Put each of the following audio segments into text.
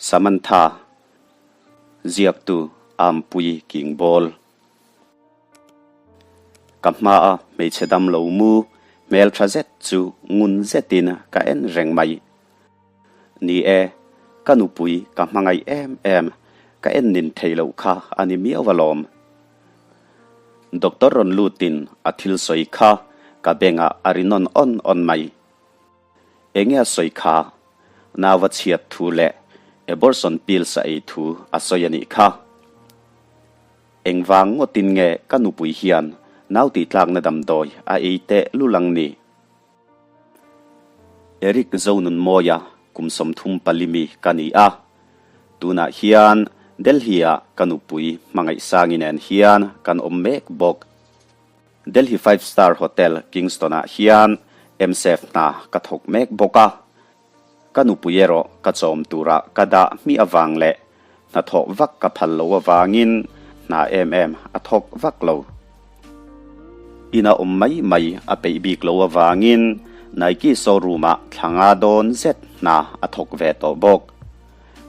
Samantha, Ziaktu Ampui Kingbawl. Ka hmaa hmeichhe dam lo mu hmeltha zet chu ngun zetin ka en reng mai. Ni e, ka nupui ka hmangaih em em, ka en nin thei loh kha a ni miau alawm. Doctor rawn lutin a thil sawi kha ka bengah a ri nawn awn awn mai. Enge a sawi kha? Nau a chhiat thu leh abortion pills a ei thu a sawi a nih kha. Engvang ngawtin nge ka nupui hian nau tihtlakna damdawi a ei teh lul ang ni? Eric Zonunmawia kum 34 mi ka ni a. Tunah hian Delhi-ah ka nupui Hmangaihsangi nen hian kan awm mek bawk. Delhi Five Star Hotel Kingston-ah hian MSF hna ka thawk mek bawk a. Ka nupui erawh ka chawm tura ka dah hmiah avang leh hnathawh vak ka phal lo avangin hna em em a thawk vak lo. Ina awm mai mai a peih bik lo avangin Nike showroom-ah thla nga dawn zet hna a thawk ve tawh bawk.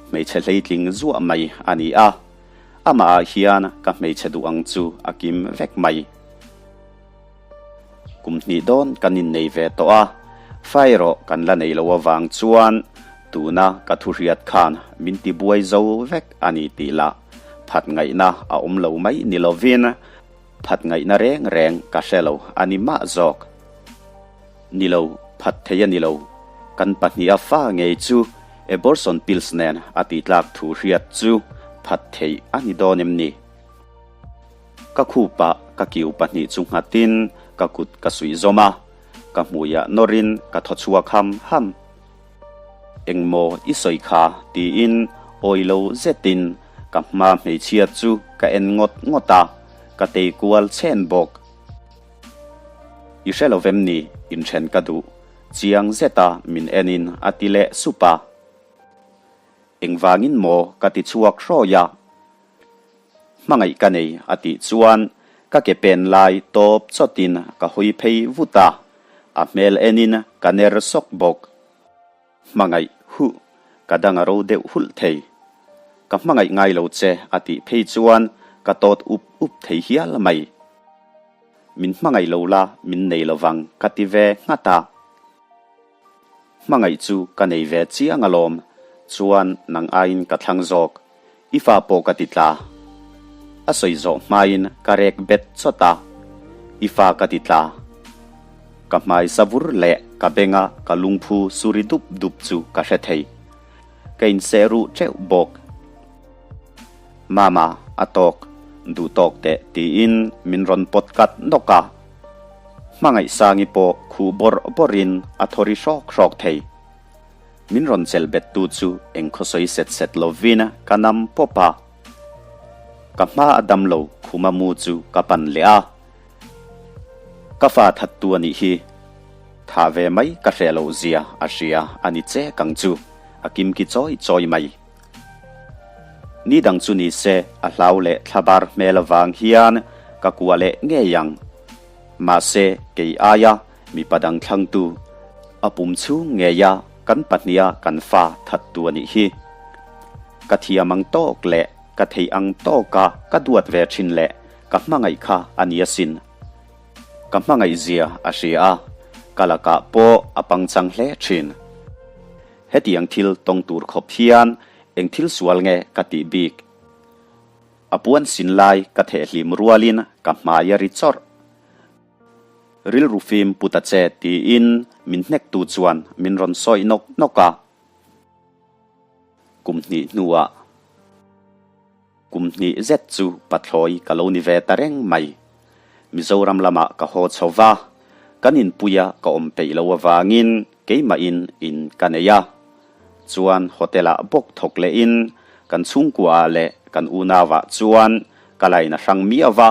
Hmeichhe hleitling zuah mai a ni a. Amah ah hian ka hmeichhe duh ang chu a kim vek mai. Kum hnih dawn kan innei ve tawh a, fa erawh kan la nei lo avang chuan tuna ka thu hriat khan min ti buai zo vek a ni tih lah phat ngaihna a awm lo mai ni lovin phat ngaihna reng reng ka hre lo a ni mah zawk. Ni lo, phat thei a ni lo. Kan pahniha fa ngei chu abortion pills nen a tihtlak thu hriat chu phat theih a ni dawn em ni? Ka khupa ka kiu pahnih chu nghatin ka kut ka suih zawm a, ka hmuiah nawrin ka thaw chhuak ham ham. Engmaw i sawi kha? tiin awi lo zetin ka hma hmeichhia chu ka en ngawt ngawt a, ka tei kual chhen bawk. I hre lo vem ni? Inthen ka duh. Chiang zeta min enin a ti leh sup a. Engvangin maw ka ti chhuak hrawi a. Hmangaih ka nei a tih chuan ka ke pen lai tawp chawtin ka hawi phei vut a, a hmel enin ka ner sawk bawk. Hmangaih huh, ka dang a ro deuh hulh thei. Ka hmangaih ngai lo che a tih phei chuan ka tawt up up thei hial mai. Min hmangaih lo la min nei lovang ka ti ve nghat a. Hmangaih chu ka nei ve chiang alawm, chuan nang aiin ka thlang zawk. I fa pawh ka ti tla. A sawi zawh hmain ka rek bet chawt a, I fa ka ti tla. Ka hmai savur leh ka benga ka lungphu suri dup dup chu ka hre thei. Ka inseh ruh teuh bawk. Mama, a tawk, duh tawk teh tiin min rawn pawt kat nawk a. Hmangaihsangi pawh khuh bawrh bawrhin a thaw ri hrawk hrawk thei. Min rawn chelh bet tu chu eng khawsawi set set lovin ka nam pawp a. Ka hma a dam lo khuma mu chu ka pan leh a. Ka fa that tu a nih hi. Thah ve mai ka hreh loh zia a hria a ni che kang chu a kimki chawi chawi mai. Ni dang chu ni se a hlau leh thlabar hmel avang hian ka kuah leh ngei ang. Mahse kei aia mipa dang thlangtu a pum chhung ngeia kan pahniha kan fa thattu a nih hi. Ka thiam ang tawk leh ka theih ang tawka ka duat ve thin leh ka hmangaih kha a ni asin. Ka hmangaih zia a hria a, ka lakah pawh a pangchang hle thin. Hetiang thil tawng tur khawp hian eng thil sual nge ka tih bik? A puan sin lai ka thehhlim rualin ka hmai a ri chawrh. Rilru fim pu ta che tiin min hnektu chuan min rawn sawi nawk nawk a. Kum hnih hnuah kum hnih zet chu pathlawi ka lo ni ve ta reng mai. Mizoram lamah ka haw chho va, kan inpuia ka awm peih lo avangin keimahin in ka nei a. Chuan hotel ah bawk thawk lehin kan chhungkuaah leh kan unauah chuan ka lain a hrang miau va.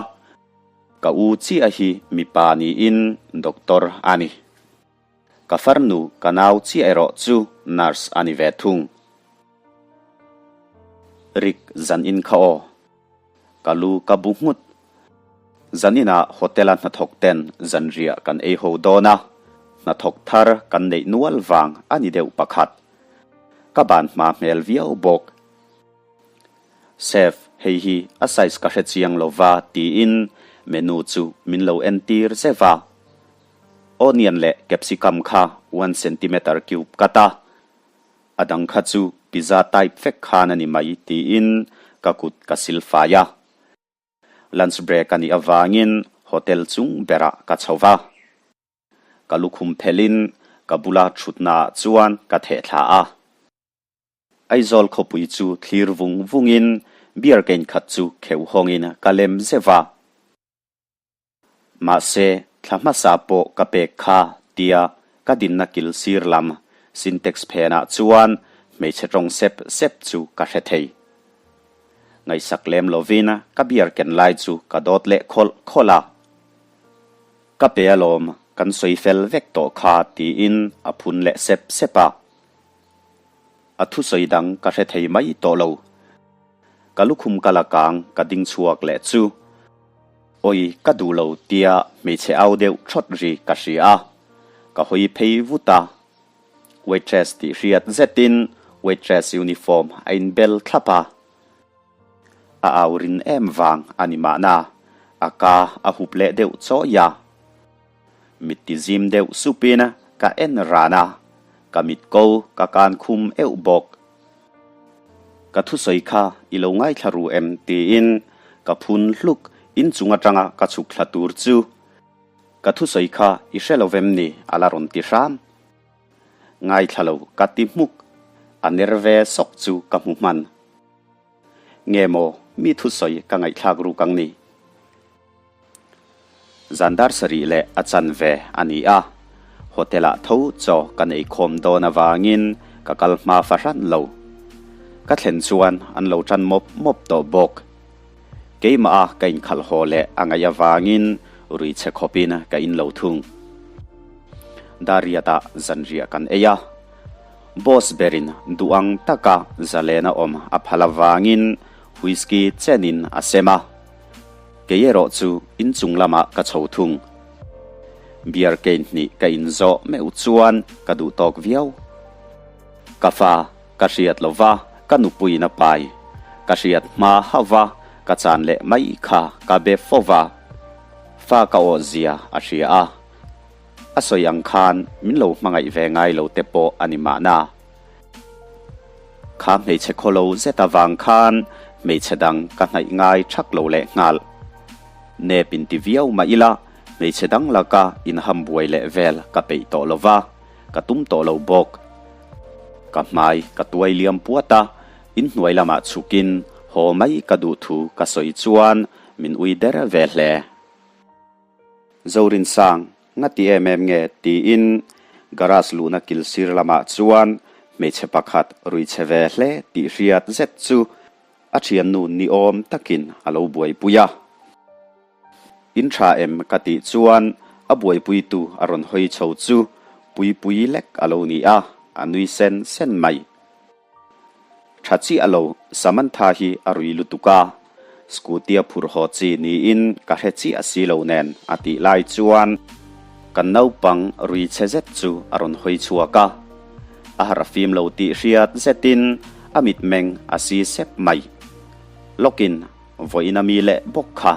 Ka u chiah hi mipa niin doctor a ni. Ka farnu ka nau chiah erawh chu nurse a ni ve thung. Rik zan in kha aw. Ka lu ka bu nghut. Zaninah hotel-a hnathawk ten zanriah kan ei ho dawn a, hnathawk thar kan neih nual vang a ni deuh pakhat. Ka ban hma hmel viau bawk. Chef, hei hi a size ka hre chiang lo va tiin menu chu min lo entir zeuh a. Onion leh capsicum kha one centimeter cube cut a, a dang kha chu pizza type vek khan a ni mai tiin ka kut ka sil fai a. Lunch break a nih avangin hotel chung berah ka chho va. Ka lukhum phelhin ka bula thutnaah chuan ka theh thla a. Aizawl khawpui chu thlir vung vungin beer cane khat chu kheuh hawngin ka lem zeuh a. Mahse, thla hmasa pawh ka pek kha tia ka dinna kil sir lam Sintex phenah chuan hmeichhe tawng sep sep chu ka hre thei. Ngaihsak lem lovin ka beer ken lai chu ka dawt leh khawlh khawlh a. Ka pe alawm, kan sawi fel vek tawh kha tiin a phun leh sep sep a. A thusawi dang ka hre thei mai tawh lo. Ka lukhum ka la kang ka ding chhuak leh chu. Awi ka duh lo tia hmeichhe au deuh thawt ri ka hria a, ka hawi phei vut a. Waitress tih hriat zetin waitress uniform a inbel thlap a. A au rin em vang a ni mahna, a ka a hup leh deuh chawi a. Mit ti zim deuh supin ka en ran a, ka mit ko ka kan khum euh bawk. Ka thusawi kha i lo ngaithla ru em tiin ka phun hluk inchung atanga ka chhuk thla tur chu ka thusawi kha i hre lo vem ni a la rawn ti hram. Ngaithla lo ka ti hmuk, a ner ve sawk chu ka hmu hman. Nge maw mi thusawi ka ngaihthlak ruk ang ni? Zan dar sarih leh a chanve a ni a, hotel ah tho chaw ka nei khawm dawn avangin ka kal hma fahran lo. Ka thlen chuan an lo tan mawp mawp tawh bawk. Keimah a ka inkhalh haw leh a ngaih avangin rui chhe khawpin ka in lo thung. Dariat ah zanriah kan ei a, boss berin duh ang taka zalena awm a phal avangin whisky chenin a sem a. Kei erawh chu inchung lamah ka chho thung. Beer cane hnih ka inzawh meuh chuan ka duh tawk viau. Ka fa ka hriat lo va, ka nupuiin a pai. Ka hriat hma hauh va, ka chan leh mai kha ka be fo va. Fa ka awh zia a hria a. A sawi ang khan min lo hmangaih ve ngai lo te pawh a ni mahna. Kha hmeichhe khawlo zet avang khan hmeichhe dang ka hnaih ngai thak lo leh nghal. Nep in ti viau mah ila hmeichhe dang laka inham buai leh vel ka peih tawh lo va, ka tum tawh lo bawk. Ka hmai ka tuai liam puat a, inhnuai lamah chhukin haw mai ka duh thu ka sawi chuan min ui der ve hle. Zorinsang, nga ti em em nge? tiin garage luhna kil sir lamah chuan hmeichhe pakhat rui chhe ve hle tih hriat zet chu a thiannu ni awm takin a lo buaipui a. In tha em ka tih chuan a buaipuitu a rawn hawi chho chu Puipui lek a lo ni a, a nui sen sen mai. Tha chiah lo, Samantha hi a rui lutuk a, scooty a phurh haw chi niin ka hre chiah si lo nen a tih lai chuan kan naupang rui chhe zet chu a rawn hawi chhuak a, a harh fim lo tih hriat zetin a mitmeng a si sep mai. Lawkin vawiin a mi leh bawk kha.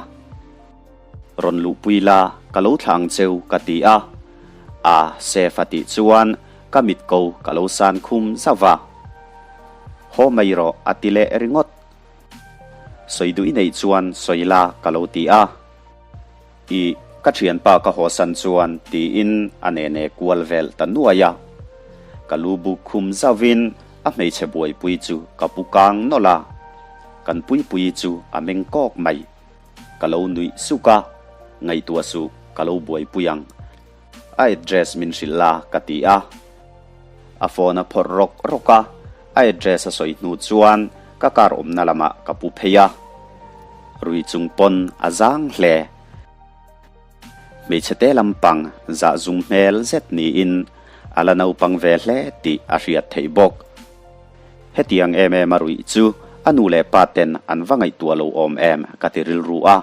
Rawn luhpui la, ka lo thla ang cheu ka ti a. A, Chef a tih chuan ka mit ko ka lo san khum zauh a. Haw mai rawh a ti leh ringawt. Sawi duh i neih chuan sawi la ka lo ti a. Ih, ka thianpa ka haw san chuan tiin a nene kual vel ta nuai a. Ka lu buk khum zauhin a hmeichhe buaipui chu ka pu kang nawlh a. Kan puipuii chu a meng kawk mai. Ka lo nuih suk a, ngaihtuah suh, ka lo buaipui ang. A address min hrilh la ka ti a. A phone a phawrh rawk rawk a, a address a sawi hnu chuan ka car awmna lamah ka pu phei a. Rui chung pawn a zang hle. Hmeichhe te lampang zah zum hmel zet niin a la naupang ve hle tih a hriat theih bawk. Hetiang em em a ruih chu a nu leh pa ten an va ngaihtuah lo awm em ka ti rilru a.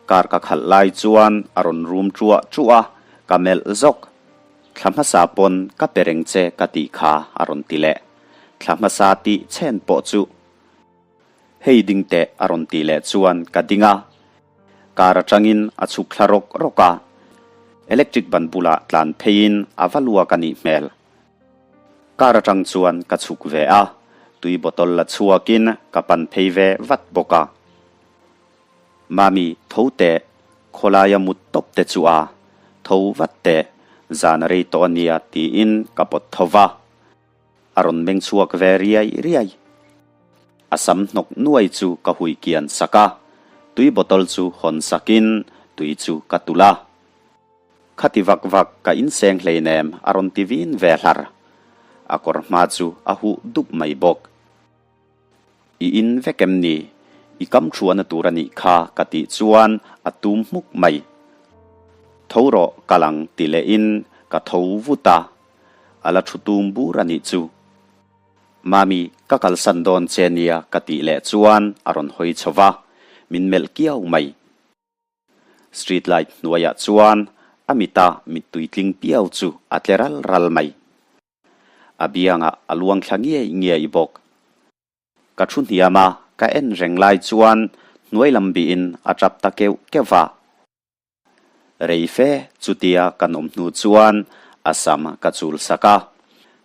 Car ka khalh lai chuan a rawn rum ṭuah ṭuah a, ka melh zawk. Thla hmasa pawn ka pe reng che ka tih kha a rawn ti leh. Thla hmasa tih chhen pawh chu. Hei ding teh a rawn tih leh chuan ka ding a. Car atangin a chhuk thla rawk rawk a. Electric ban bulah tlan pheiin a va luak a nih hmel. Car atang chuan ka chhuk ve a, tui bottle la chhuakin ka pan phei ve vat bawk a. Mami, tho teh, khawlaia mut tawp te chu a, tho vat teh, zan a rei tawh a nia tiin ka pawt tho va. A rawn meng chhuak ve riai riai. A sam hnawk nuai chu ka hui kian sak a, tui bottle chu hawn sakin tui chu ka tulh a. Khati vak vak ka inseng hleinem a rawn ti vin ve hlar. A kawr hma chu a huh dup mai bawk. I in vek em ni? I kam thuahna tur a nih kha ka tih chuan a tum hmuk mai. Tho rawh ka lang ti lehin ka tho vut a, a la thu tum bur a nih chu. Mami, ka kalsan dawn che nia ka tih leh chuan a rawn hawi chho va, min melh kiau mai. Street light hnuaiah chuan a mita mittui tling piau chu a tle ral ral mai. A biangah a luang thla ngiai ngiai bawk. Ka thu hniam a, ka en reng lai chuan hnuai lam bihin a tap ta keuh keuh va. Rei fe chutia kan awm hnu chuan a sam ka chul sak a,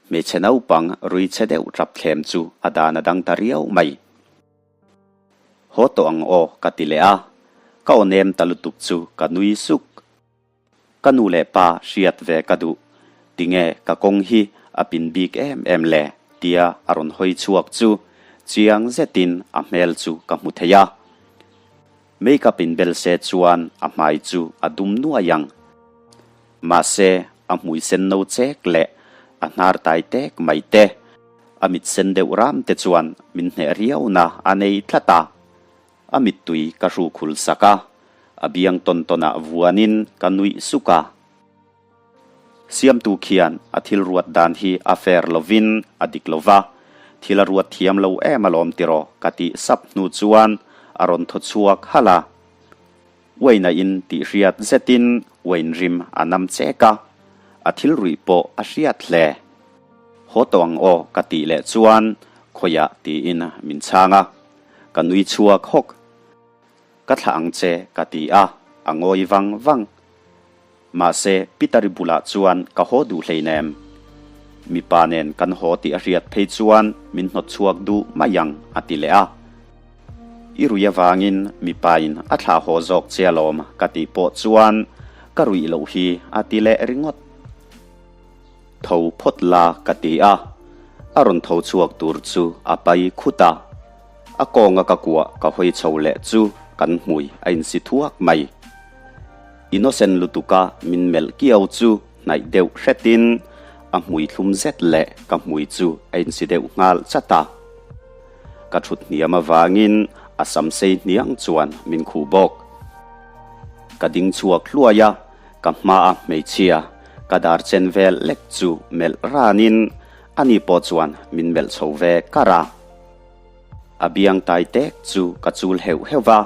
hmeichhe naupang rui chhe deuh tap thlem chu a dan a dang ta riau mai. Haw tawh ang aw ka ti leh a, ka aw nem ta lutuk chu ka nui suk. Ka nu leh pa hriat ve ka duh, tinge ka kawng hi a pin bik em em le tia a rawn hawi chhuak chu chiang zetin a hmel chu ka hmu thei a. Makeup in bel se chuan a hmai chu a dum nuai ang. Mahse a hmui sen no chek leh a hnar tai tek mai te, a mit sen deuh ram te chuan min hneh riauna a nei tlat a. A mittui ka hru khul sak a, a biang tawn tawnah vuanin ka nuih suk a. Siamtu khian a thil ruat dan hi a fair lovin a dik lo va, thil a ruat thiam lo em alawm tiraw ka tih sap hnu chuan a rawn thaw chhuak halh a. Uaina in tih hriat zetin uain rim a nam chek a, a thil ruih pawh a hriat hle. Haw tawh ang aw ka tih leh chuan khawiah tiin min chhang a, ka nui chhuak hawk. Ka thlah ang che ka ti a, a ngawi vang vang. Mahse, Peter-i bulah chuan ka haw duh hleinem. Mipa nen kan haw tih a hriat phei chuan min hnawt chhuak duh mai ang, a ti leh a. I rui avangin mipain a thlah haw zawk che alawm ka tih pawh chuan ka ruih loh hi a ti leh ringawt. Tho phawt la ka ti a, a rawn tho chhuak tur chu a pai khut a. A kawnga ka kuah ka hawi chho leh chu kan hmui a insi thuak mai. Innocent lutuka min melh kiau chu hnaih deuh hretin a hmui thlum zet leh ka hmui chu a insi deuh nghal chat a. Ka thut hniam avangin a sam sei hniang chuan min khuh bawk. Ka ding chhuak hluai a, ka hmaa hmeichhia ka dar chen vel lek chu melh ranin ani pawh chuan min melh chho ve kar a. A biang tai tek chu ka chul heuh heuh va,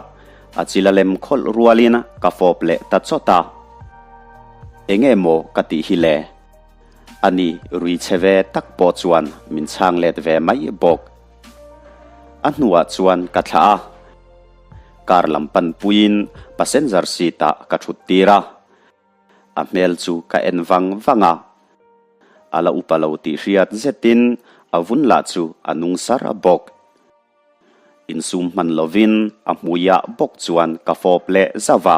a chil a lem khawlh rualin ka fawp leh ta chawt a. Enge maw ka tih hi le? Ani rui chhe ve tak pawh chuan min chhang let ve mai bawk. A hnuah chuan ka thlah a, car lam pan puiin passenger seat ah ka thut tir a. A hmel chu ka en vang vang a, a la upa lo tih hriat zetin a vun lah chu a nung sar bawk. Insum hman lovin a hmuiah bawk chuan ka fawp leh zauh a.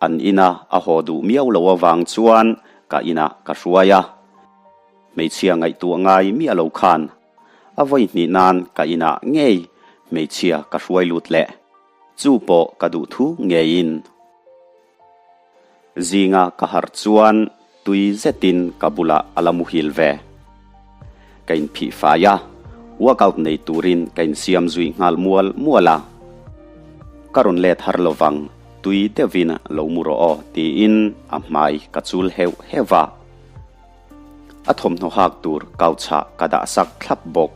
An ina a haw duh miau lo avang chuan ka inah ka hruai a. Hmeichhia ngaihtuah ngai miah lo khan a vawi hnih nan ka inah ngei hmeichhia ka hruai lut leh. Chu pawh ka duh thu ngeiin. Zinga ka harh chuan tui zetin ka bulah a la muhil ve. Ka inphih fai a, workout nei turin ka insiam zui nghal mual mual a. Ka rawn let har lovang, tui deuhin lo mu rawh aw tiin a hmai ka chul heuh heuh a. A thawmhnaw hak tur couch-ah ka dah sak thlap bawk.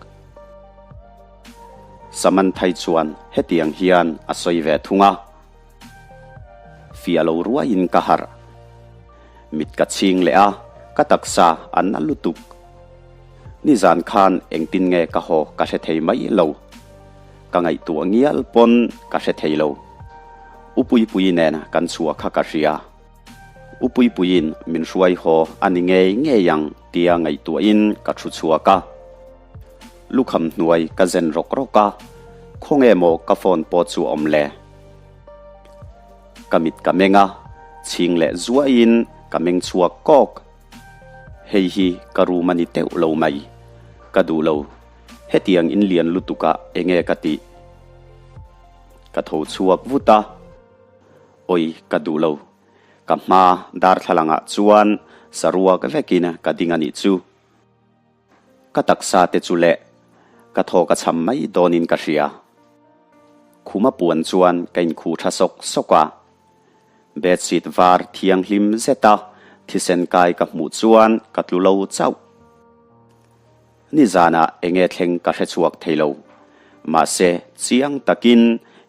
Samanthai chuan hetiang hian a sawi ve thung a. Fiah lo ruaiin ka harh. Mit ka chhing leh a, ka taksa a na lutuk. Nizan khan engtin nge ka haw ka hre thei mai lo. Ka ngaihtuah ngial pawn ka hre thei lo. U Puipuii nen kan chhuah kha ka hria. U Puipuiin min hruai haw a ni ngei ngei ang tia ngaihtuahin ka thu chhuak a. Lukham hnuai ka zen rawk rawk a, khawnge maw ka phone pawh chu a awm le? Ka mit ka meng a, chhing leh zuaiin ka meng chhuak kawk. Hei hi ka room a ni teuh lo mai. Ka duh lo. Hetiang in lian lutuk ah enge ka tih? Ka tho chhuak vut a. Awi ka duh lo. Ka hma darthlalang ah chuan saruak vekin ka ding a nih chu. Ka taksa te chu leh ka thaw ka chham mai dawnin ka hria. Khuma puan chuan ka inkhuh tha sawk sawk a. Bedsheet var thianghlim zeta thisen kai ka hmuh chuan ka tlu lo chauh. Nizanah enge thleng ka hre chhuak thei lo. Mahse chiang takin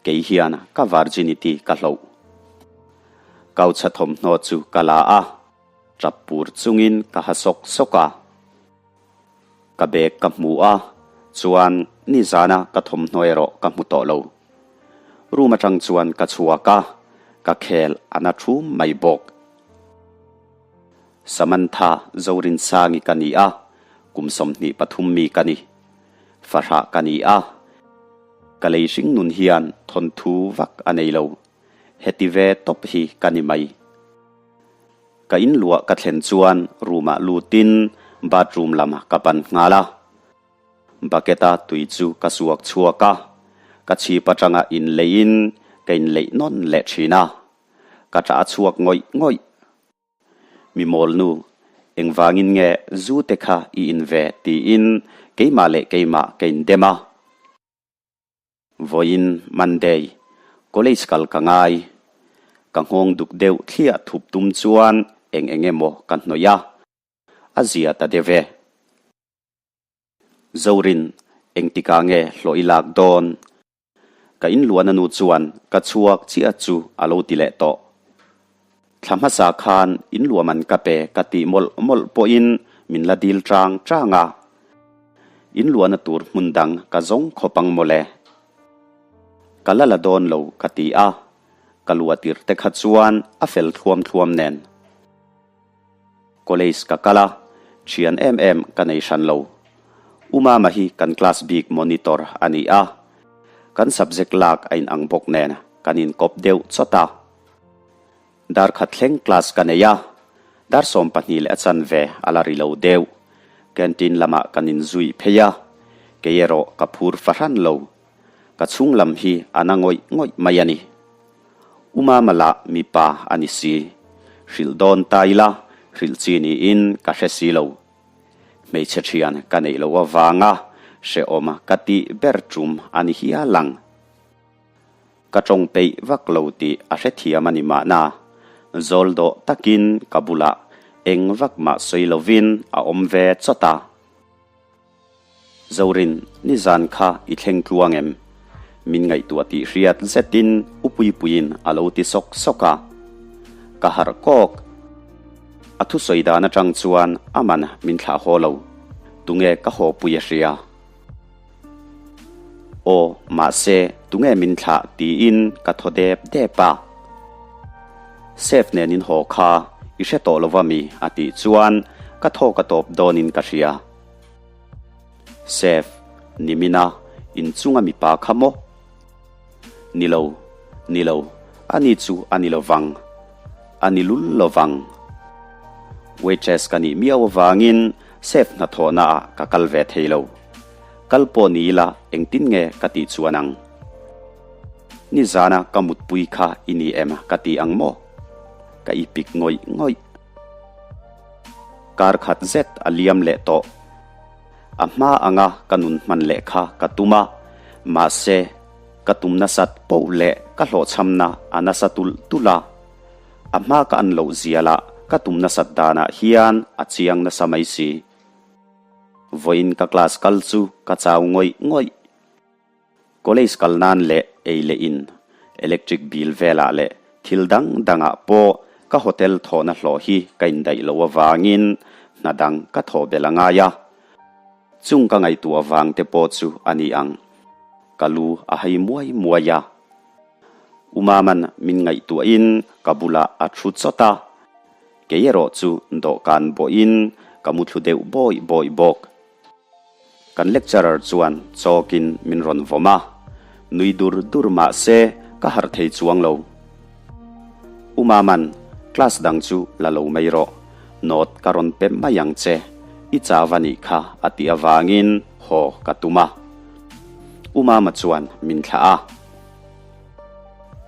kei hian ka virginity ka hloh. Couch-a thawmhnaw chu ka la a. Tap pur chungin ka ha sawk sawk a, ka bag ka hmu a, chuan nizana ka thawmhnaw erawh ka hmu tawh lo. Room atang chuan ka chhuak a, ka khel a na thum mai bawk. Samantha Zorinsangi ka ni a, kum 23 mi ka ni. Fahrah ka ni a, ka lei hring nun hian thawnthu vak a nei lo. Heti ve tawp hi ka ni mai. Ka in luah ka thlen chuan room ah lutin bathroom lam ka pan nghal a. Bucket a tui chu ka suak chhuak a, ka chhip atanga in leiin ka in leih nawn leh thin a. Ka tah chhuak ngawih ngawih. Mi mawl nu, engvangin nge zu te kha i in ve tiin keimah leh keimah ka in dem a. Vawiin Monday, college kal ka ngai. Ka nghawng duk deuh thliah thup tum chuan eng eng emaw ka hnawih a, a zia ta deuh e. Zorin, engtikah nge hlawh i lak dawn? Ka inluahna nu chuan ka chhuak chiah chu a lo ti leh tawh. Thla hmasa khan inluah man ka pe ka tih mawlh mawlh pawhin min la dil chang chang a. Inluahna tur hmun dang ka zawng khawp ang mawle. Ka la la dawn lo ka ti a, ka luah tir te kha chuan a fel thluam thluam nen. College ka kal a, thian em em ka nei hran lo. U Mama hi kan class bik monitor a ni a, kan subject lak a inang bawk nen kan inkawp deuh chawt a. Dar khat thleng class ka nei a, dar 12 leh a chanve a la ri lo deuh. Canteen lamah kan inzui phei a, kei erawh ka phur fahran lo. Ka chhung lam hi a na ngawih ngawih mai a ni. U Mama lah mipa a ni si. Hrilh dawn ta ila, hrilh chi niin ka hre si lo. Hmeichhe thian ka neih loh avanga hrehawm ka tih ber tum a ni hial ang. Ka tawng peih vak lo tih a hrethiam a ni mahna, zawl dawh takin ka bulah eng vak mah sawi lovin a awm ve chawt a. Zorin, nizan kha i thleng tluang em? Min ngaihtuah tih hriat zetin u Puipuiin a lo ti sawk sawk a. Ka harh kawk. A thusawi dan atang chuan aman min thlah haw lo. Tunge ka haw pui a hria? Aw, mahse, tunge min thlah tiin ka thaw dep dep a. Chef nen in haw kha i hre tawh lova mi a tih chuan ka thaw ka tawp dawnin ka hria. Chef, nimina inchunga mipa kha maw? Ni lo, ni lo, ani chu a ni lovang. A ni lul lovang. Waitress ka nih miau avangin chef hnathawhna ah ka kal ve thei lo. Kal pawh ni ila engtin nge ka tih chuan ang? Nizana ka mutpui kha i ni em ka ti ang maw? Ka ipik ngawih ngawih. Kar khat zet a liam leh tawh. A hma anga ka nun hman leh kha ka tum a, mahse, ka tum nasat poh leh ka hlawhchhamna a nasa tulh tulh a. A hma ka an loh zia lah ka tum nasat danah hian a chiang nasa mai si. Vawiin ka class kal chu ka chau ngawih ngawih. College kal nan leh ei leh in, electric bill velah leh thil dang dangah pawh ka hotel thawhna hlawh hi ka indaih loh avangin hna dang ka thawh belh a ngai a. Chung ka ngaihtuah vang te pawh chu a ni ang. ka lu a hai muai muai a. U Maman min ngaihtuahin ka bulah a thu chawt a, kei erawh chu dawhkan bawhin ka mu thlu deuh bawih bawih bawk. Kan lecturer chuan chawkin min rawn vawm a, nui dur dur mah se ka harh thei chuang lo. U Maman, class dang chu la lo mai rawh, note ka rawn pe mai ang che, i chau a nih kha a tih avangin haw ka tum a. U Mama chuan min thlah a.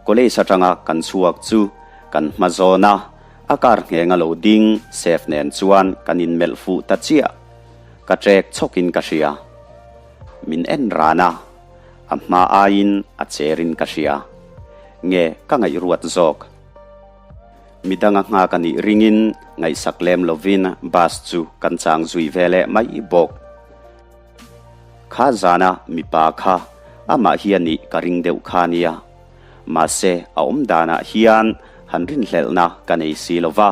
College atanga kan chhuak chu kan hma zawn a, a car nghenga lo ding Safe nen chuan kan inmelh fuh ta chiah. Ka trek chhawkin ka hria. Min en ran a, a hma aiin a cherin ka hria. Nge ka ngaihruat zawk? Midanga nghak a nih ringin ngaihsak lem lovin bus chu kan chang zui ve leh mai bawk. Kha zana mipa kha amah hi a nih ka ring deuh kha nia. Mahse a awm danah hian han rinhlelhna ka nei si lo va.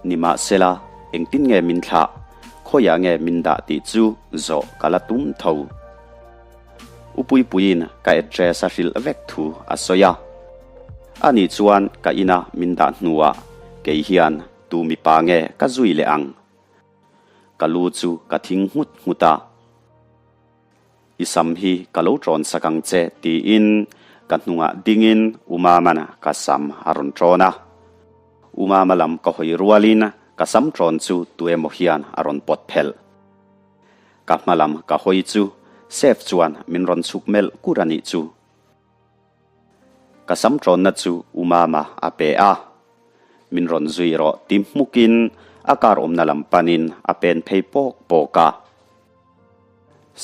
Nimahsela engtin nge min thlah, khawiah nge min dah tih chu zawh ka la tum tho. U Puipuiin ka address a hrilh vek thu a sawi a. Ani chuan ka ina min dah hnuah kei hian tu mipa nge ka zui leh ang? Ka lu chu ka thing nghut nghut a. I sam hi ka lo ṭawn sak ang che tiin ka hnungah dingin U Mama'n ka sam a rawn ṭawn a. U Mama lam ka hawi rualin ka sam ṭawn chu tuemaw hian a rawn pawt phelh. Ka hma lam ka hawi chu Safe chuan min rawn chhuk melh kur a nih chu. Ka sam ṭawnna chu U Mama a pe a. Min rawn zui rawh ti hmukin a car awmna lam panin a pen phei pawk pawk a.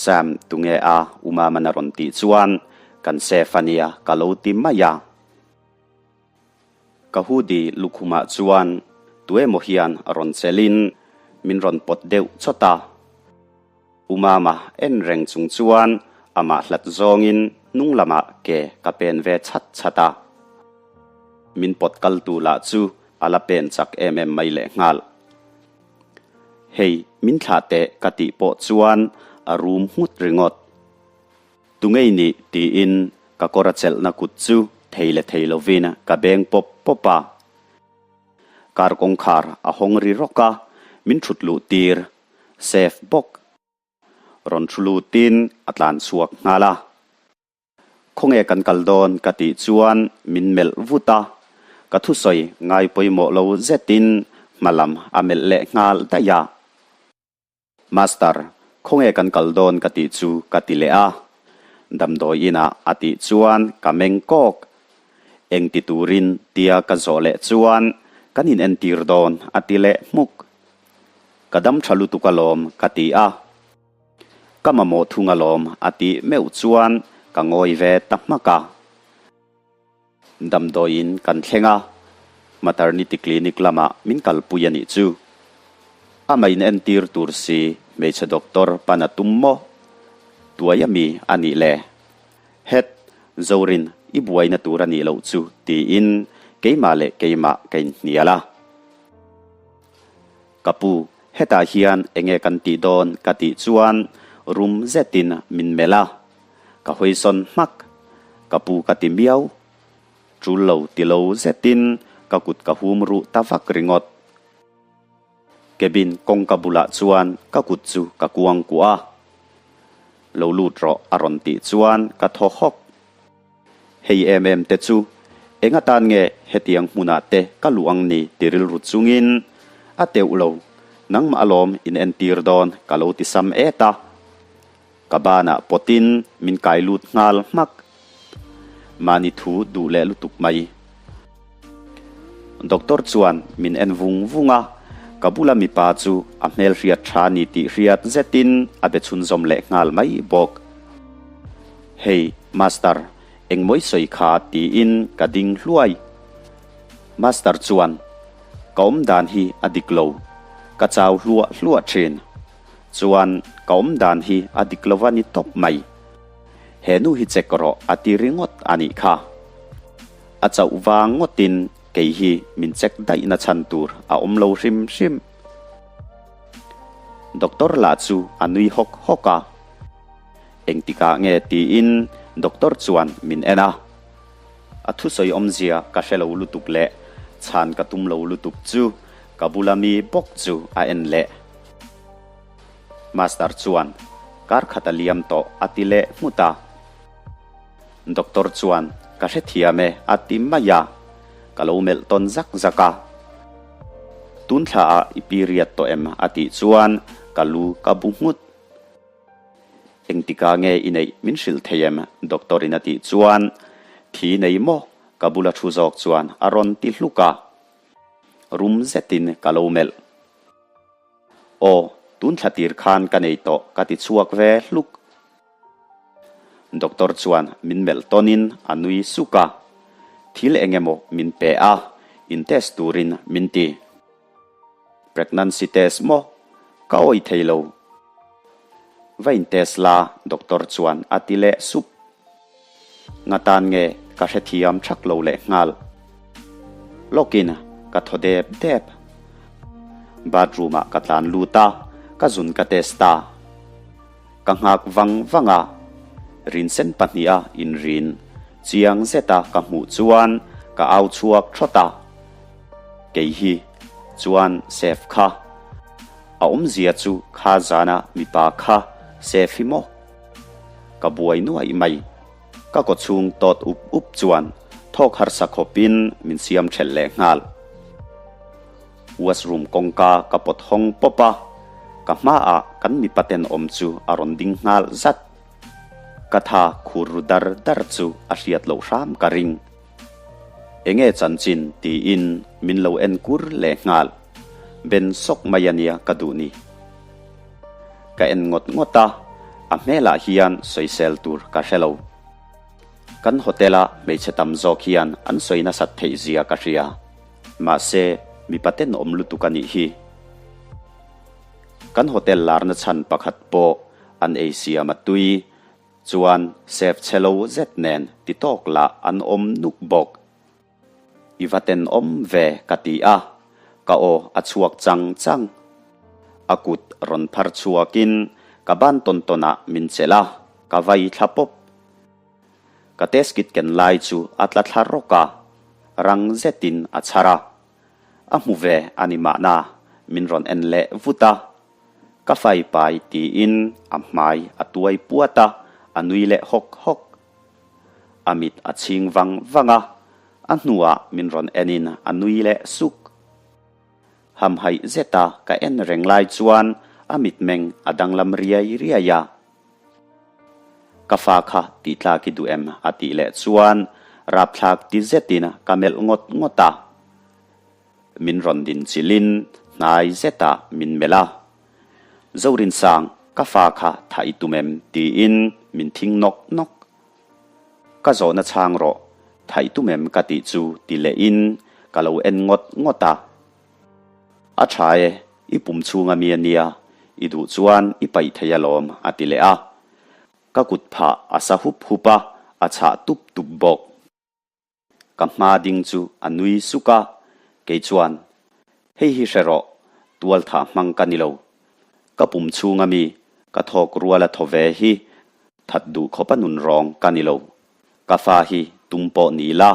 Sam, tunge a U Mama'n a rawn tih chuan kan safe a nia ka lo ti mai a. Ka hoodie lukhumah chuan tuemaw hian rawn chelhin min rawn pawt deuh chawt a. U Mama en reng chung chuan amah hlat zawngin hnung lamah ke ka pen ve chhat chhat a. Min pawt kaltu lah chu a la pen chak em em mai lehnghal. Hei, min thlah teh ka tih pawh chuan a rum nghut ringawt. Tungei nih tiin ka kawr a chelhna kut chu thei leh thei lovin ka beng pawp pawp a. Car kawngkhar a hawng ri rawk a, min thut luh tir, safe bawk. Rawn thu lutin a tlan chhuak nghal a. Khawnge kan kal dawn ka tih chuan min melh vut a, ka thusawi ngai pawimawh lo zetin hma lam a melh leh nghal daih a. Master, khawnge kan kal dawn ka tih chu ka ti leh a. Damdawi inah a tih chuan ka meng kawk. Eng ti turin tia ka zawh leh chuan kan inentir dawn a ti leh hmuk. Ka dam tha lutuk alawm ka ti a. Ka mamawh thung alawm a tih meuh chuan ka ngawi ve ta hmak a. Damdawiin kan thleng a, maternity clinic lamah min kalpui a nih chu. Amah in entir tur si hmeichhe doctor pan a tum maw? Tuai a mi a nih le? Het, Zorin i buaina tur a nih loh chu tiin keimah leh keimah ka inhnial a. Ka pu, hetah hian enge kan tih dawn ka tih chuan rum zetin min melh a, ka hawisawn hmak. Ka pu ka ti miau. Tul lo ti lo zetin ka kut ka hum ruh ta vak ringawt. Cabin kawngka bulah chuan ka kut chu ka kuang kuah a. Lo lut rawh a rawn tih chuan ka thaw hawk. Hei em em te chu eng atan nge hetiang hmunah te ka luh ang ni ti rilru chungin a teuh lo, nangmah alawm in entir dawn ka lo ti sam et a. Ka banah pawtin min kai lut nghal hmak. Mahni thu duh leh lutuk mai. Doctor chuan min en vung vung a, ka bula mipa chu a hmelhriat tha ni tih hriat zetin a be chhunzawm leh nghal mai bawk. Hei, Master, engmawi sawi kha tiin ka ding hluai. Master chuan, Ka awm dan hi a dik lo, ka chau hluah hluah thin. Chuan, ka awm dan hi a dik lo va ni tawp mai. He nu hi check rawh a ti ringawt a nih kha. A chauh vang ngawtin kei hi min check daihna chhan tur a awm lo hrim hrim. Doctor lah chu a nui hawk hawk a. Engtikah nge tiin doctor chuan min en a. A thusawi awmzia ka hre lo lutuk leh chhan ka tum lo lutuk chu ka bula mi bawk chu a en leh. Master chuan kar khat a liam tawh a ti leh nghut a. Doctor chuan ka hrethiam e a ti mai a, ka lo melh tawn zak zak a. Tun thla ah i period tawh em a tih chuan ka lu ka bu nghut. Engtika nge i neih min hrilh thei em? Doctor in a tih chuan thi nei maw? Ka bula thu zawk chuan a rawn ti hluk a, rum zetin ka lo melh. Aw, tun thla tir khan ka nei tawh ka ti chhuak ve hluk. Doctor chuan min melh tawnin a nui suk a, thil eng emaw min pe a, in test turin min ti. Pregnancy test maw? Ka awih thei lo. Va in test la, doctor chuan a ti leh sup. Nga tan nge ka hrethiam thak lo leh nghal. Lawkin ka thaw dep dep. Bathroom ah ka tlan lut a, ka zun ka test a. Ka nghak vang vang a, rinsen pahniha inrin chiang zeta ka hmuh chuan ka au chhuak thawt a. Kei hi chuan Sef kha a awmzia chu kha zana mipa kha Sef hi maw? Ka buai nuaih mai. Ka kawchhung tawt up up chuan thawk harsa khawpin min siam thelh leh nghal. Washroom kawngka ka pawt hawng pawp a, ka hmaah kan mipa tenawm chu a rawn ding nghal zat. Ka tha khur ru dar dar chu a hriat loh hram ka ring. Enge chanchin tiin min lo en kur leh nghal. Ben sawk mai a nia ka duh ni. Ka en ngawt ngawt a, a hmelah hian sawisel tur ka hre lo. Kan hotel-a hmeichhe tam zawk hian an sawi nasat theih zia ka hria. Mahse, mipa tenawm lutuk a nih hi. Kan hotel larna chhan pakhat pawh an ei siam a tui chuan chef chhe lo zet nen ti tawk lah an awm nuk bawk. I va tenawm ve ka ti a, ka aw a chhuak chang chang. A kut rawn phar chhuakin ka ban tawn tawnah min chelh a, ka vai thla pawp. Ka test kit ken lai chu a tla thla rawk a, rang zetin a chhar a. A hmu ve a ni mahna, min rawn en leh vut a. Ka fai pai tiin a hmai a tuai puat a, a nui leh hawk hawk. A mit a chhing vang vang a, a hnuah min rawn enin a nui leh suk. Hamhaih zeta ka en reng lai chuan a mitmeng a danglam riai riai a. Ka fa kha tih tlak i duh em? a tih leh chuan rapthlak ti zetin ka melh ngawt ngawt a. Min rawn din chilhin hnai zetah min melh a. Zorinsang, ka fa kha thah i tum em? tiin min thing nawk nawk. Ka zawhna chhang rawh, thah i tum em ka tih chu ti lehin ka lo en ngawt ngawt a. A tha e, i pum chhunga mi a nia, i duh chuan i paih thei alawm a ti leh a. Ka kut phah a sa hup hup a, a chhah tup tup bawk. Ka hma ding chu a nui suk a, kei chuan, Hei hi hre rawh, tual thah hmang ka ni lo. Ka pum chhunga mi, ka thawk ruala thaw ve hi that duh khawpa nun rawng ka ni lo. Ka fa hi tum pawh ni la,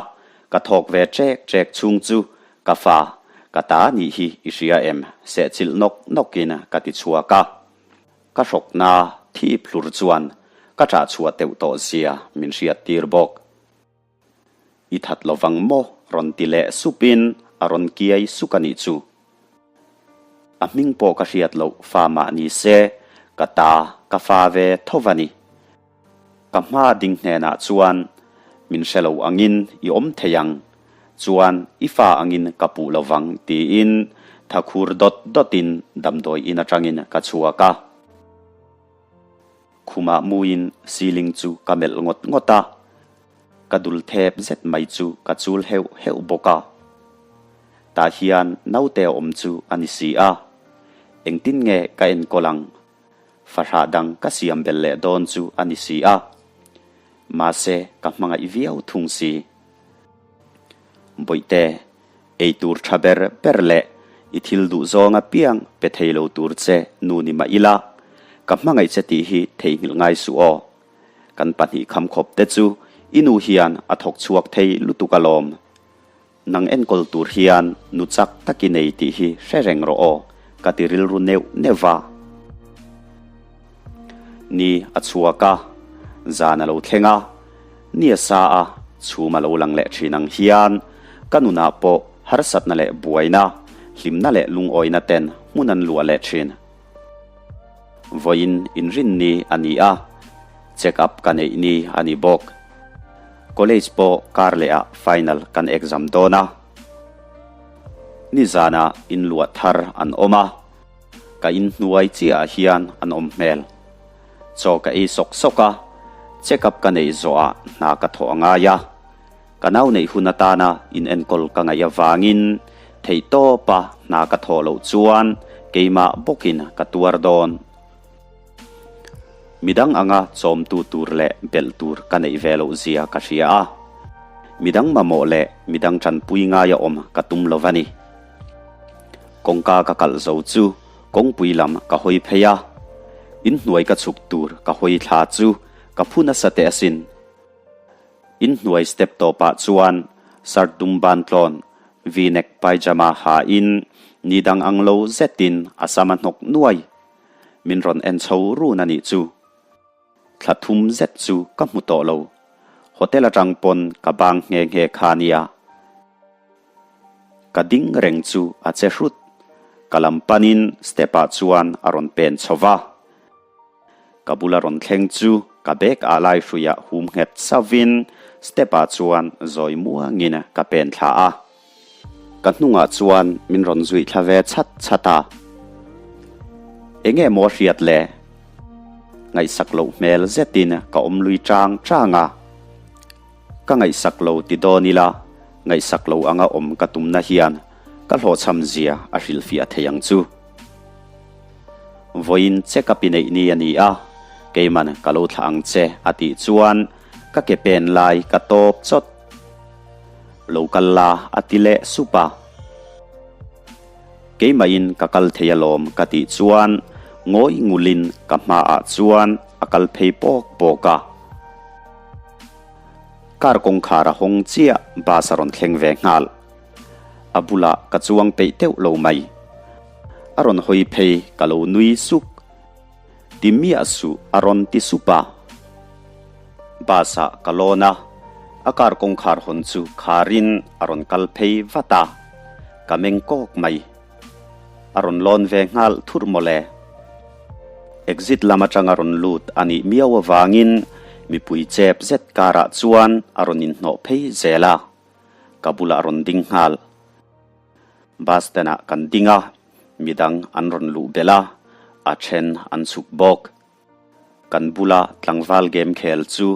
ka thawk ve ṭek ṭek chhung chu ka fa, ka ta nih hi i hria em? Sehchilh nawk nawkin ka ti chhuak a. Ka hrawkna thip hlur chuan ka ṭah chhuah teuh tawh zia min hriattir bawk. I that lovang maw? rawn ti leh supin a rawn kiai suk a nih chu. A hming pawh ka hriat loh fa mah ni se, ka ta ka fa ve tho va ni. Ka hma ding hnenah chuan min hre lo angin i awm thei ang, chuan i fa angin ka puh lovang tiin tha khur dawt dawtin damdawi in atangin ka chhuak a. Khumah muin ceiling chu ka melh ngawt ngawt a, ka dul thep zet mai chu ka chul heuh heuh bawk a. Tah hian naute a awm chu a ni si a, engtin nge ka enkawl ang? Fahrah dang ka siam belh leh dawn chu a ni si a, mahse ka hmangaih viau thung si. Bawihte, ei tur tha ber ber leh i thil duh zawng apiang pe thei lo tur che nu ni mah ila, ka hmangaih che tih hi theihnghilh ngai suh aw. Kan pahnih khamkhawp te chu i nu hian a thawk chhuak thei lutuk alawm. Nang enkawl tur hian nu chak tak i nei tih hi hre reng rawh aw, ka ti rilru neuh neuh va. Ni a chhuak a, zan a lo thleng a, ni a sa a, chhum a lo lang leh thin ang hian ka nunah pawh harsatna leh buaina, hlimna leh lungawina ten hmun an luah leh thin. Vawiin inrinni a ni a, check up ka neih ni a ni bawk. College pawh kar leh ah final kan exam dawn a. Nizanah inluah thar an awm a, ka inhnuai chiah ah hian an awm hmel. Chaw ka ei sawk sawk a, check up ka neih zawh ah hna ka thawh a ngai a. Ka nau neih hun atana inenkawl ka ngaih avangin theihtawpa hna ka thawh loh chuan keimah bawkin ka tuar dawn. Midang anga chawmtu tur leh belh tur ka neih ve loh zia ka hria a, midang mamawh leh midang tanpui ngaia awm ka tum lo va ni. Kawngka ka kalh zo chu kawngpui lam ka hawi phei a, inhnuai ka chhuk tur ka hawi thla chu ka phu nasa teh asin. Inhnuai step tawpah chuan shirt dum ban tlawn, V-neck pyjama ha in ni dang ang lo zetin a sam a hnawk nuai. Min rawn en chho run a nih chu. Thla thum zet chu ka hmu tawh lo. Hotel atang pawn ka bang nghe nghe kha nia. Ka ding reng chu a che hrut. Ka lam panin step ah chuan a rawn pen chho va. Ka bula rawn thleng chu ka bag ah lai hruiah hum nghet sauvin step ah chuan zawi muangin ka pen thla a. Ka hnungah chuan min rawn zui thla ve chhat chhat a. Enge maw hriat le? Ngaihsak loh hmel zetin ka awm lui chang chang a. Ka ngaihsak lo ti dawn ila, ngaihsak lo anga awm ka tumna hian ka hlawhchham zia a hrilhfiah thei ang chu. Vawiin che ka pi neih ni a ni a, keiman ka lo thlah ang che a tih chuan ka ke pen lai ka tawp chawt. Lo kal la a ti leh sup a. Keimahin ka kal thei alawm ka tih chuan ngawi ngulin ka hmaah chuan a kal phei pawk pawk a. Car kawngkhar a hawng chiah bus a rawn thleng ve nghal. A bulah ka chuang peih teuh lo mai. A rawn hawi phei ka lo nui suk. Ti miah suh a rawn ti sup a. Bus ah ka lawn a, a car kawngkhar hawn chu kharin a rawn kal phei vat a. Ka meng kawk mai. A rawn lawn ve nghal thurh mawle. Exit lam atanga rawn lut a nih miau avangin mipui chep zet karah chuan a rawn inhnawh phei zel a. Ka bulah rawn ding nghal. Bus stand ah kan ding a, midang an rawn luh belh a, a then an chhuk bawk. Kan bula tlangval game khel chu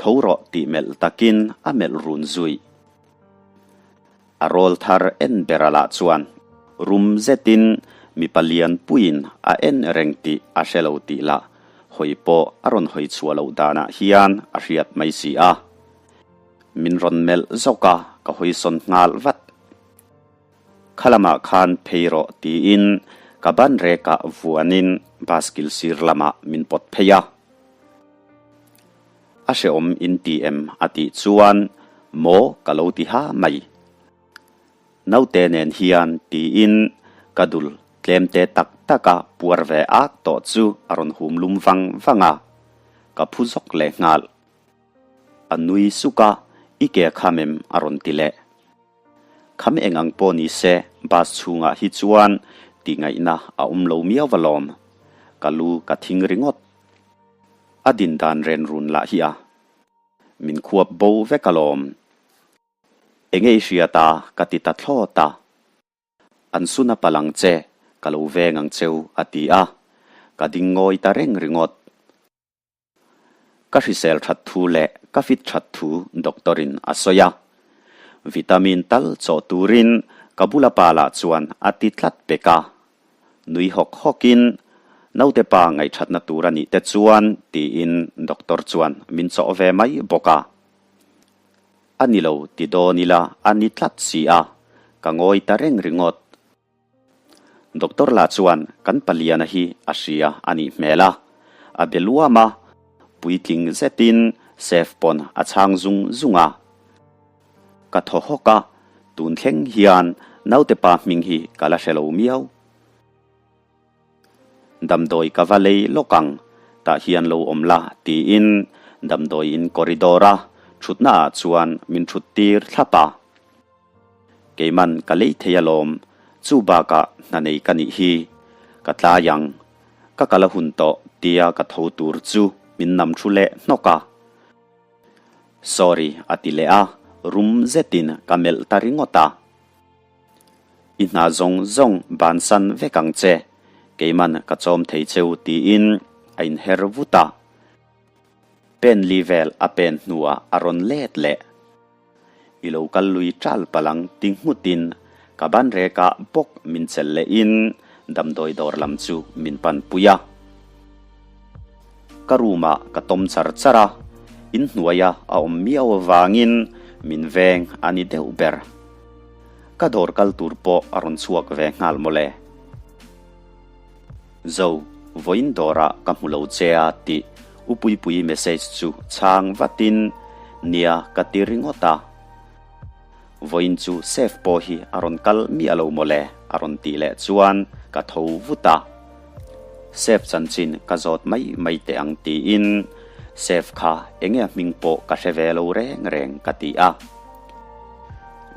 tho rawh tih melh takin a melh run zui. A rawl thar en ber a lah chuan rum zetin mipa lian puiin a en reng tih a hre lo tih lah hawi pawh a rawn hawi chhuah loh danah hian a hriat mai si a. Min rawn melh zawk a, ka hawi sawn nghal vat. Kha lamah khan phei rawh tiin ka ban rekah vuanin bus kil sir lamah min pawt phei a. A hrehawm in ti em a tih chuan maw ka lo ti ha mai. Naute nen hian tiin ka dul tlemte tak taka puar ve ak tawh chu a rawn hum lum vang vang a, ka phu zawk leh nghal. A nui suk a, I ke a kham em? a rawn ti leh. Kham eng ang pawh ni se, bus chhungah hi chuan tihngaihna a awm lo miau va lawm. Ka lu ka thing ringawt. A din dan ren run lah hi a. Min khuap bo vek alawm. Enge i hriat a? ka ti ta thlawt a. An sun a palh ang che, ka lo veng ang cheu, a ti a. Ka ding ngawi ta reng ringawt. Ka hrisel that thu leh ka fit that thu doctor in a sawi a. Vitamin tal chawh turin ka bula pa lah chuan a ti tlat pek a. Nui hawk hawk in naute pa ngaihthatna tur a nih te chuan tiin doctor chuan min chawh ve mai bawk a. A ni lo ti dawn ila a ni tlat si a, ka ngawi ta reng ringawt. Doctor lah chuan kan paliana hi a hria a nih hmel a, a be luam a. Puitling zetin Chef pawn a chhang zung zung a. Ka thaw hawk a, tun thleng hian naute pa hming hi ka la hre lo miau. Damdawi ka va lei lawk ang, tah hian lo awm la tiin damdawi in corridor a thutna ah chuan min thut tir thlap a. Keiman ka lei thei alawm, chu bakah hna nei ka nih hi, ka tlai ang, ka kal a hun tawh tia ka tho tur chu min nam thu leh hnawk a. Sorry a ti leh a, rum zetin ka melh ta ringawt a. I hna zawng zawng bansan vek ang che, keiman ka chawm thei cheu tiin a inher vut a. Pen li vel a pen hnuah a rawn let leh. I lo kal lui ṭal palang ti nghutin ka ban rekah bawk min chelh lehin damdawi dawr lam chu min panpui a. Ka room ah ka tawm char char a, inhnuaia a awm miau avangin min veng a ni deuh ber. Ka dawr kal tur pawh a rawn chhuak ve nghal mawle. Zo, vawiin dawrah ka hmu lo che a tih U Puipuii message chu chhang vatin nia ka ti ringawt a. Vawiin chu Chef pawh hi a rawn kal miah lo mawle a rawn tih leh chuan ka tho vut a. Chef chanchin ka zawt mai mai teh ang tiin Chef kha enge a hming pawh ka hre ve lo reng reng ka ti a.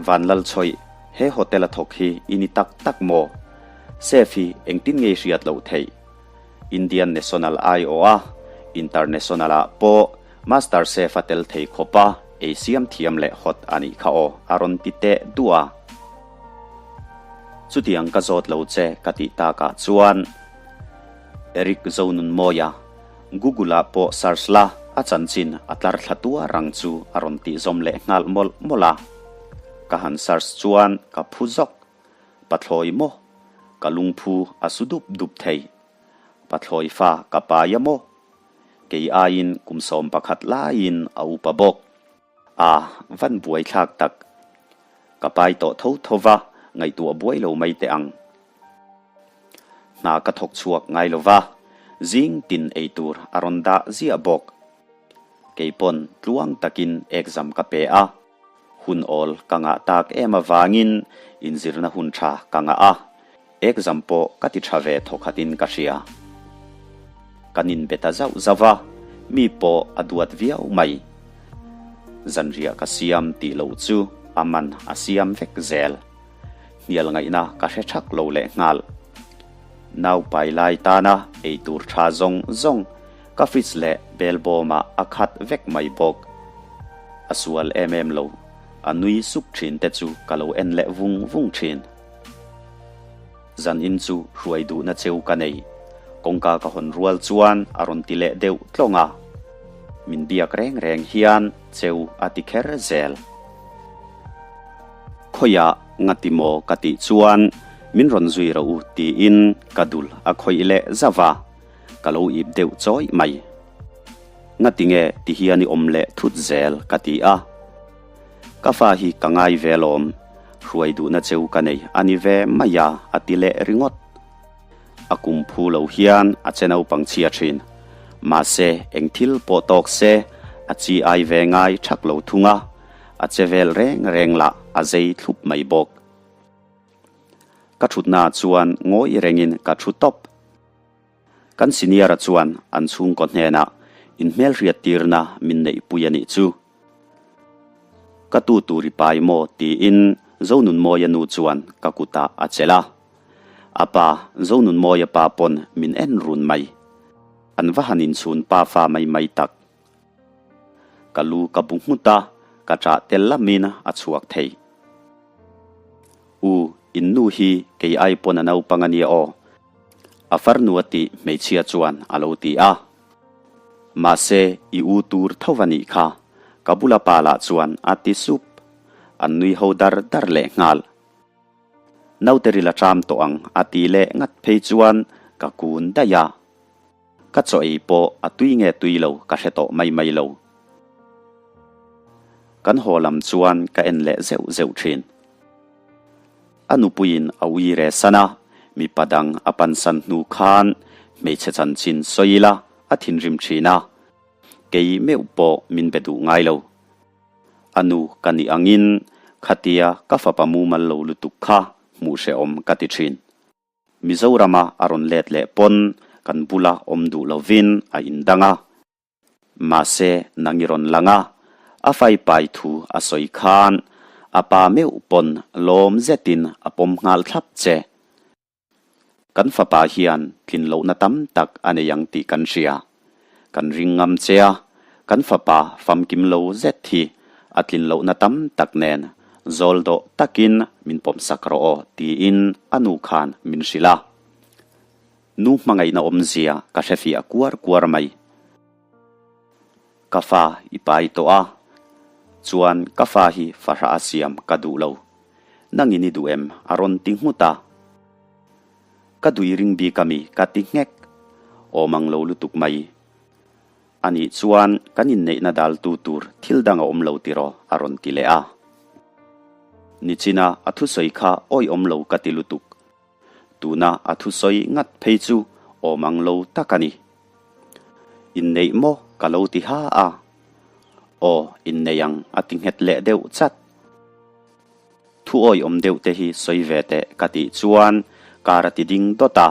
Vanlalchhawih, he hotel a thawk hi i ni tak tak maw? Chef hi engtin nge i hriat loh theih? Indian National aiawh a, International ah pawh Master Chef a tel thei khawp a, ei siam thiam leh hot a nih kha aw a rawn ti teh duah a. Chutiang ka zawt lo che ka tih takah chuan Eric Zonunmawia Google ah pawh search la a chanchin a tlar thla tuar ang chu a rawn tih zawm leh nghal mawlh mawlh a. Ka han search chuan ka phu zawk. Pathlawi maw? Ka lungphu a su dup dup thei. Pathlawi fa ka pai a maw? Kei aiin kum 11 laiin a upa bawk. A van buai thlak tak. Ka pai tawh tho tho va, ngaihtuah buai lo mai teh ang. Hna ka thawk chhuak ngai lo va, zing tin ei tur a rawn dah ziah bawk. Kei pawn tluang takin exam ka pe a. Hun awl ka ngah tak em avangin inzirna hun tha ka ngah a, exam pawh ka ti tha ve thawkhatin ka hria. Kan inbe ta zauh zauh a, mi pawh a duat viau mai. Zanriah ka siam tih loh chu a man a siam vek zel. Hnial ngaihna ka hre thak lo leh nghal. Nau pai lai tana ei tur tha zawng zawng ka fridge leh belbawmah a khat vek mai bawk. A sual em em lo, a nui suk thin te chu ka lo en leh vung vung thin. Zanin chu hruai duhna cheu ka nei, kawngka ka hawn rual chuan a rawn ti leh deuh tlawng a. Min biak reng reng hian cheu a ti kher zel. Khawiah ngati maw ka tih chuan min rawn zui rawh u tiin ka dul a khawih leh zauh a, ka lo ip deuh chawih mai. Ngati nge ti hian i awm leh thut zel ka ti a. Ka fa hi ka ngai ve alawm, hruai duhna cheu ka nei a ni ve mai a a ti leh ringawt. A kum phu lo hian a che naupang chhia thin. Mahse eng thil pawh tawk se a chi ai ve ngai thak lo thung a, a che vel reng reng lah a zei thlup mai bawk. Ka thutna chuan ngawi rengin ka thu tawp. Kan senior-a chuan an chhungkaw hnenah inhmelhriat tirna min neihpui a nih chu. Ka tu tur i pai maw tiin Zonunmawia nu chuan ka kutah a chelh a. A pa, Zonunmawia pa pawn min en run mai. An va han inchhun pa fa mai mai tak. Ka lu ka bu nghut a, ka ṭah tel lamin a chhuak thei. U, in nu hi kei ai pawn a naupang a nia aw. A farnu a tih hmeichhia chuan a lo ti a. Mahse, i u tur tho va nih kha, ka bula pa lah chuan a ti sup. An nui ho dar dar leh nghal. Naute ril a ṭam tawh ang a ti leh ngat phei chuan ka kun daih a. Ka chaw ei pawh a tui nge tui lo ka hre tawh mai mai lo. Kan haw lam chuan ka en leh zeuh zeuh thin. A nupuiin a ui re san a, mipa dang a pansan hnu khan hmeichhe chanchin sawi ila a thinrim thin a. Kei meuh pawh min be duh ngai lo. A nu ka nih angin khatia ka fapa mumal lo lutuk kha hmuh hrehawm ka ti thin. Mizorama a rawn let leh pawn kan bula awm duh lovin a indang a. Mahse nang i rawn lang a, a faipai thu a sawi khan a pa meuh pawn lawm zetin a pawm nghal thlap che. Kan fapa hian tlin lohna tam tak a nei ang tih kan hria. Kan ring ngam che a, kan fapa famkim lo zet hi a tlin lohna tam tak nen zawl dawh takin min pawmsak rawh aw tiin a nu khan min hrilh a. Nu hmangaihna awmzia ka hrefiah kuar kuar mai. Ka fa i pai tawh a, chuan ka fa hi fahrah a siam ka duh lo. Nangin i duh em? a rawn ti nghut a. Ka dui ring bik a mi ka ti nghek. Awm ang lo lutuk mai. Anih chuan kan inneihna daltu tur thil dang a awm lo tiraw? a rawn ti leh a. Nichina a thusawi kha awihawm lo ka ti lutuk. Tuna a thusawi ngat phei chu awm ang lo tak a ni. Inneih maw ka lo ti ha a. Aw, inneih ang a ti nghet leh deuh chat. Thu awihawm deuh te hi sawi ve teh ka tih chuan kar a ti ding dawt a.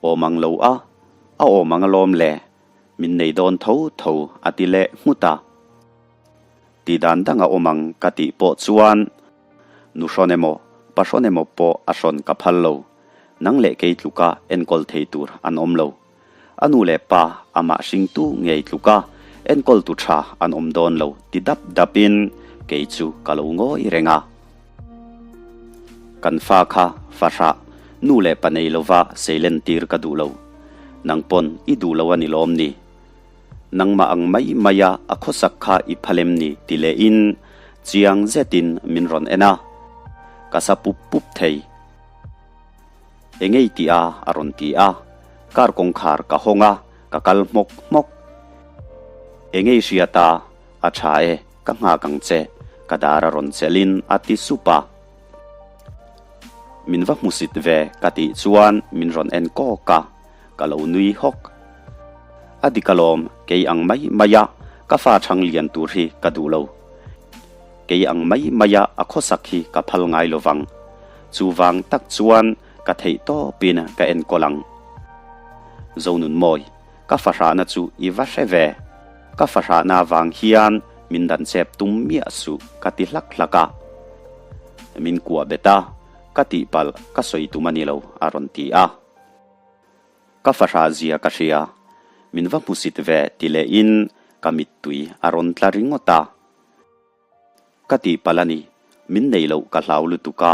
Awm ang lo a, a awm ang alawm le, min nei dawn tho tho a ti leh nghut a. Ti dan dang a awm ang ka tih pawh chuan nu hrawn emaw pa hrawn emaw pawh a hrawn ka phal lo, nang leh kei tluka enkawl thei tur an awm lo. A nu leh pa amah hringtu ngei tluka enkawl tu tha an awm dawn lo ti dap dapin kei chu ka lo ngawi reng a. Kan fa kha fahrah nu leh pa nei lova seilen tir ka duh lo. Nang pawn i duh lo a ni lawm ni? Nangmah ang mai maia a khawsak kha i phalem ni ti lehin chiang zetin min rawn en a, ka sa pup pup thei. Engei tih a a rawn ti a, car kawngkhar ka hawng a, ka kal hmawk hmawk. Engei hriat a, a tha e, ka nghak ang che, ka dar a rawn chelhin a ti sup a. Min va hmusit ve ka tih chuan min rawn en kawk a, ka lo nui hawk. A dik alawm, kei ang mai mai a, ka fa chhang lian tur hi ka duh lo. Kei ang mai maia a khawsak hi ka phal ngai lo vang. Chuvang tak chuan ka theih tawpin ka enkawl ang. Zonunmawi, ka fahrahna chu i va hre ve. Ka fahrahna avang hian min dan chep tum miah suh ka ti hlak hlak a. Min kuah bet a, ka tihpalh ka sawi tum a ni lo a rawn ti a. Ka fahrah zia ka hria, min va hmusit ve ti lehin ka mittui a rawn tla ringawt a. Ka tihpalh a ni, min nei loh ka hlau lutuk a,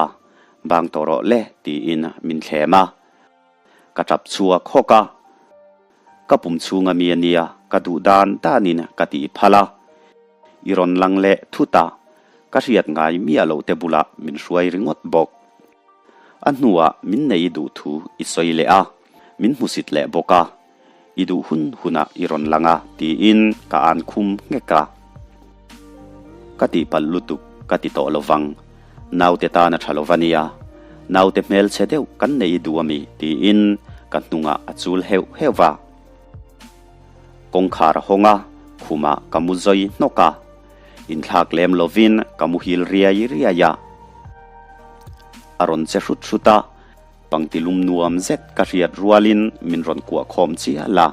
bang tawh rawh le tiin min thlem a. Ka tap chhuak hawk a, ka pum chhunga mi a nia ka duh dan danin ka tih phal a. I rawn lang leh thut a, ka hriat ngai miah loh te bulah min hruai ringawt bawk. A hnuah min nei duh thu i sawi leh a, min hmusit leh bawk a. I duh hun hunah i rawn lang a tiin ka an khum nghek a. Ka tihpalh lutuk ka ti tawh lo vang. Naute tan a tha lo va nia. Naute hmelchhe deuh kan nei i duh a mi tiin ka hnungah a chul heuh heuh va. Kawngkhar a hawng a, khumah ka mu zawi hnawk a. Inthlak lem lovin ka muhil riai riai a. A rawn che hrut hrut a. Pangti lum nuam zet ka hriat rualin min rawn kuah khawm chial a.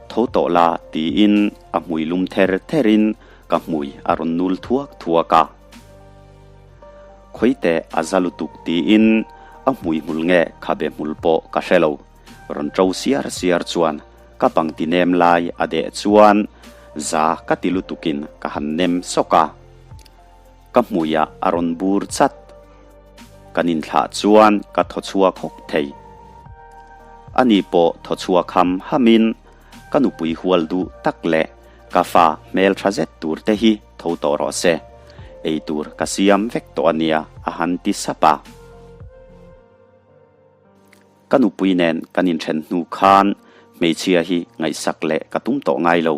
Tho tawh la tiin a hmui lum ther therin ka hmui a rawn nul thuak thuak a. Khawite a za lutuk tiin a hmui hmul nge khabe hmul pawh ka hre lo. Rawn ṭo siar siar chuan ka pangti nem lai a deh chuan za ka ti lutukin ka han nem sawk a. Ka hmuiah a rawn bur chat. Kan inthlah chuan ka thaw chhuak hawk thei. Ani pawh thaw chhuak ham hamin ka nupui hual duh tak leh ka fa hmel tha zet tur te hi tho tawh rawh se. Ei tur ka siam vek tawh a nia a han ti sap a. Ka nupui nen kan inthen hnu khan hmeichhia hi ngaihsak leh ka tum tawh ngai lo.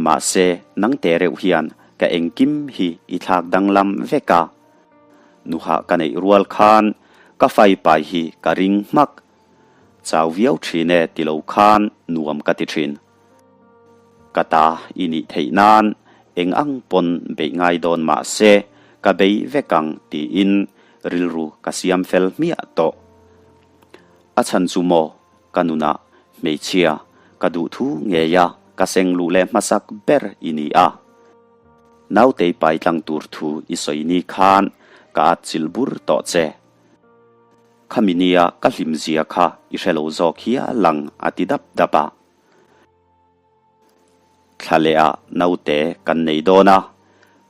Mahse, nang te reuh hian ka engkim hi i thlak danglam vek a. Nuhah ka neih rual khan ka faipai hi ka ring hmak. Chau viau thin e ti lo khan nuam ka ti thin. Ka ta i nih theih nan eng ang pawn beih ngai dawn mah se ka bei vek ang tiin rilru ka siam fel hmiah tawh. A chhan chu maw ka nunah hmeichhia ka duh thu ngei a ka seng luh leh hmasak ber i ni a. Nautei pai tlang tur thu i sawi ni khan ka atchilh bur tawh che. Khami nia ka hlim zia kha i hre lo zawk hial ang a ti dap dap a. Thla leh ah naute kan nei dawn a,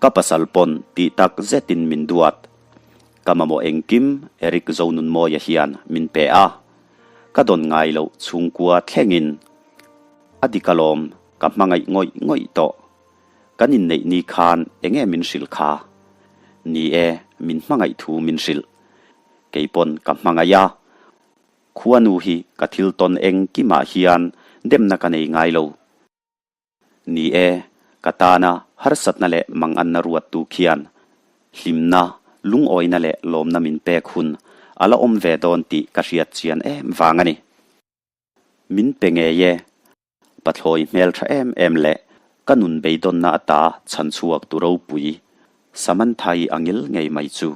ka pasal pawn tih tak zetin min duat. Ka mamawh engkim Eric Zonunmawia hian min pe a, ka dawn ngai loh chhungkua thlengin a dik alawm ka hmangaih ngawih ngawih tawh. Kan inneih ni khan enge min hrilh kha? Ni e, min hmangaih thu min hrilh. Kei pawn ka hmangaih a. Khuanu hi ka thil tawn engkimah hian demna ka nei ngai lo. Ni e, ka tana harsatna leh manganna ruattu khian hlimna, lungawina leh lawmna min pek hun a la awm ve dawn tih ka hriat chian em vang a ni. Min pe ngei e. Pathlawi hmel tha em em leh ka nun beidawnna ata chhan chhuak tu ropui Samantha-i angil ngei mai chu.